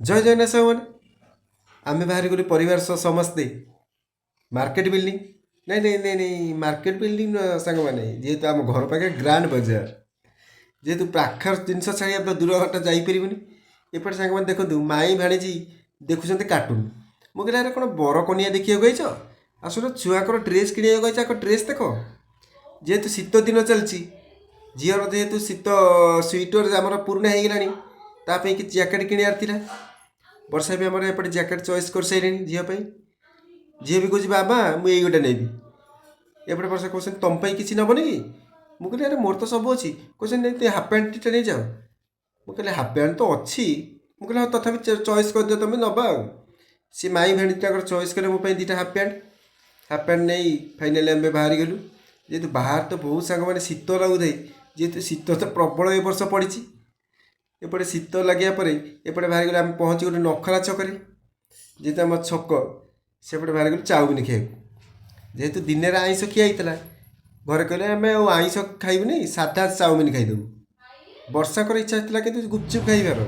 ଜୟ ଜଗନ୍ନାଥ ସାଙ୍ଗମାନେ। ଆମେ ବାହାରି ଗଲୁ ପରିବାର ସହ ସମସ୍ତେ ମାର୍କେଟ ବିଲ୍ଡିଂ। ନାଇଁ ନାଇଁ ନାଇଁ ନାଇଁ, ମାର୍କେଟ ବିଲ୍ଡିଂ ନୁହଁ ସାଙ୍ଗମାନେ, ଯେହେତୁ ଆମ ଘର ପାଖରେ ଗ୍ରାଣ୍ଡ ବଜାର, ଯେହେତୁ ପାଖ ଜିନିଷ ଛାଡ଼ି ଆମେ ଦୂର ବାଟ ଯାଇପାରିବୁନି। ଏପଟେ ସାଙ୍ଗମାନେ ଦେଖନ୍ତୁ, ମାଇଁ ଭାଣିଜୀ ଦେଖୁଛନ୍ତି କାର୍ଟୁନ୍। ମୁଁ କହିଲି, ଆରେ କ'ଣ ବର କନିଆ ଦେଖିବାକୁ ଆଇଛ? ଆସୁନ, ଛୁଆଙ୍କର ଡ୍ରେସ୍ କିଣିବାକୁ ଆଇଛ, ଆଗ ଡ୍ରେସ୍ ଦେଖ। ଯେହେତୁ ଶୀତ ଦିନ ଚାଲିଛି, ଝିଅର ଯେହେତୁ ଶୀତ ସୁଇଟର ଆମର ପୁରୁଣା ହେଇଗଲାଣି, ତା ପାଇଁ କିଛି ଜ୍ୟାକେଟ୍ କିଣିବାର ଥିଲା। ବର୍ଷା ବି ଆମର ଏପଟେ ଜ୍ୟାକେଟ୍ ଚଏସ୍ କରିସାରିଲେଣି ଝିଅ ପାଇଁ। ଝିଅ ବି କହୁଛି, ବାବା, ମୁଁ ଏଇ ଗୋଟେ ନେବି। ଏପଟେ ବର୍ଷା କହୁଛନ୍ତି, ତମ ପାଇଁ କିଛି ନେବନି କି? ମୁଁ କହିଲି, ଆରେ ମୋର ତ ସବୁ ଅଛି। କହୁଛନ୍ତି, ନାଇଁ, ହାଫ୍ ପ୍ୟାଣ୍ଟଟା ନେଇଯାଅ। ମୁଁ କହିଲି, ହାଫ୍ ପ୍ୟାଣ୍ଟ ତ ଅଛି। ମୁଁ କହିଲି, ହଁ, ତଥାପି ଚଏସ୍ କରିଦିଅ ତମେ, ନେବା। ଆଉ ସେ ମାଇଁ ଭେଣୀ ତାଙ୍କର ଚଏସ୍ କଲେ ମୋ ପାଇଁ 2ଟା ହାଫ୍ ପ୍ୟାଣ୍ଟ। ହାଫ୍ ପ୍ୟାଣ୍ଟ ନେଇ ଫାଇନାଲି ଆମେ ବାହାରିଗଲୁ। ଯେହେତୁ ବାହାରେ ତ ବହୁତ ସାଙ୍ଗମାନେ ଶୀତ ଲାଗୁଥାଏ, ଯେହେତୁ ଶୀତ ତ ପ୍ରବଳ ଏ ବର୍ଷ ପଡ଼ିଛି। ଏପଟେ ଶୀତ ଲାଗିବା ପରେ ଏପଟେ ବାହାରିଗଲୁ, ଆମେ ପହଞ୍ଚିଗଲୁ ନଖରା ଛକରେ, ଯେହେତୁ ଆମ ଛକ ସେପଟେ। ବାହାରିଗଲୁ ଚାଉମିନ ଖାଇବାକୁ। ଯେହେତୁ ଦିନରେ ଆଇଁଷ ଖିଆ ହେଇଥିଲା, ଘରେ କହିଲେ ଆମେ ଆଉ ଆଇଁଷ ଖାଇବୁନି, ସାଧା ଚାଉମିନ ଖାଇଦେବୁ। ବର୍ଷାଙ୍କର ଇଚ୍ଛା ଥିଲା କିନ୍ତୁ ଗୁପଚୁପ୍ ଖାଇବାର।